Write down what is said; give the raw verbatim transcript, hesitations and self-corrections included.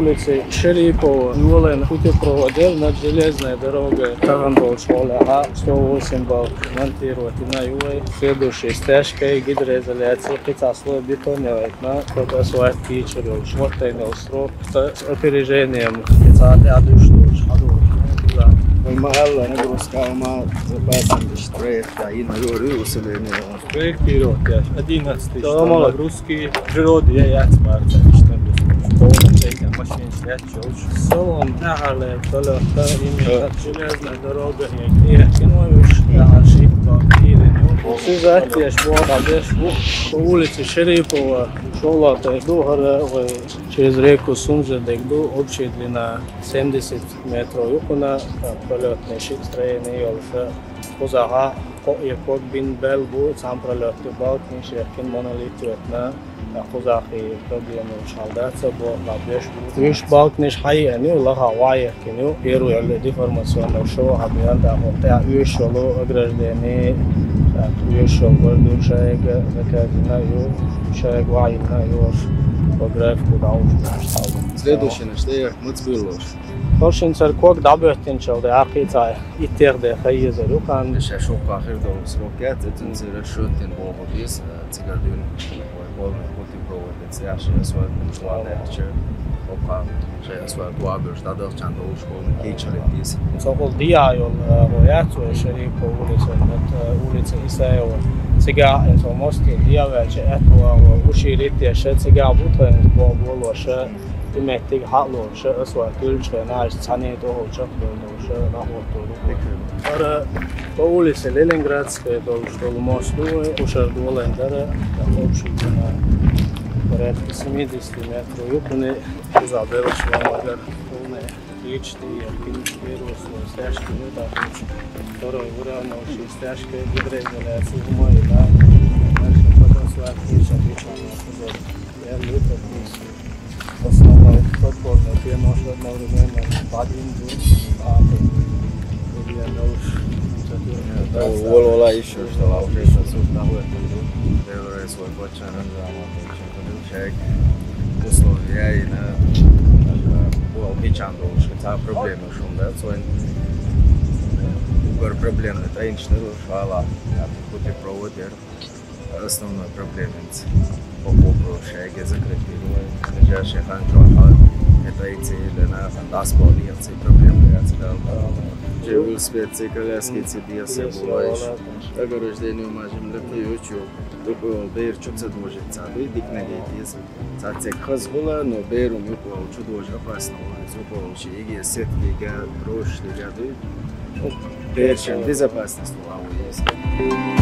Улица Шерипова йолийна путепровод я над железной дорогой. Тахан долчу хьолехьа сто восемь балка монтировать йина ю вай. Следующий стяжкой гидроизоляция, кхин цхьа слой бетон яйтина, кхин асфальт кийчар йолуш, хӀоттайна йолу срок. С опережением кхин цхьа тӀе а дуьйш долуш хьадолуш. Вай ма-аьлла, нагрузка ма запасом деш проект, а и на юры усиление. Проектировать я одиннадцатый. Что, что, молодец. Нагрузки природы я яц марца, что ли. Полный чейка машин шлять чёлш. Салон нахале, полёта именно железная дорога, я кино уж, я ошибка, или не. Сюжет я шпорт, а беш, по улице Шерипова, шолата, духара, через реку Сунжа дегду, общая длина семьдесят метров юкъана, пролётный щит строение йолуша. Кхузахьа кхо-, я ког бин бел бу, цхьана пролётный балкни шехкин монолит ветна, кхузахь и проблема шалдаца бо, лабеш бу. Уьш балкниш хьайиъан ю, лаха ваехкин ю, первый деформационный шо хьабиан, тӀаккха тӀе уьш шолу ограждение, уьш шолу бордур шайга, заказина ю, шайга ваина ю, по графику дауш. Следующий наш тӀе муц билош. Хошин церкваг дӀабоьттинчалла де, ахъий цхьа иттех де хайезар ю хан. Ша шуккха хир долу срок яц, эцун церан шоттин боху дис, цигар дуьйна вай полный пути проводится, я ши асфальт план яхча, хокха шай асфальт вабуш, дадалчан долуш полный кийчалит дис. Цокол диа йол, го яц вай Шерипова улица, вот, улица Исаева. Цига инсо мости диа вяча, это ва, уши ритте, ша цига бутхен, бо, болоша. И меттиг хьалолуша, асфальт туьллучу хенахь, цхьаьна тӀехула чекхдевллуша, нахула туру. Ара по улице Ленинградская долуш долу мост ду вай, ушар долайн дара, общий длина порядка семидесяти метров юкъана, куза белаш ламагар полная. Тридцать первый слой стяжки, ну, так, второй уровень, общий стяжка, гидроизоляция, умой, да, дальше потом слайд, кузов. Я люблю подписывать. Основной подпорный пенош одновременно под Индию, а, Вол-, вола ещё что, а уже сосуд на вылет. Первый свой бочара, да, вот, шайг условия и на, вол бичан долуш, цхьа проблема шун, да, цойн угар проблемный, тайнчный шала, пути проводер. Основной проблеминца. По вопросу шайге закрепировать. Ближайший хан чохь, это и цели, наверное, дас половине цели проблема яц дал. Же велосипед, ци коляски, ци диаса бой. Ограждение мажим лепи ючу. Тупо бер чу ца дожит, ца дуй дикнеге тез. Ца цек хаз хула, но берум юпо чу дожа опасно. Юпо чи иге сетки га, трош га дуй. Першин безопасность у аву есть.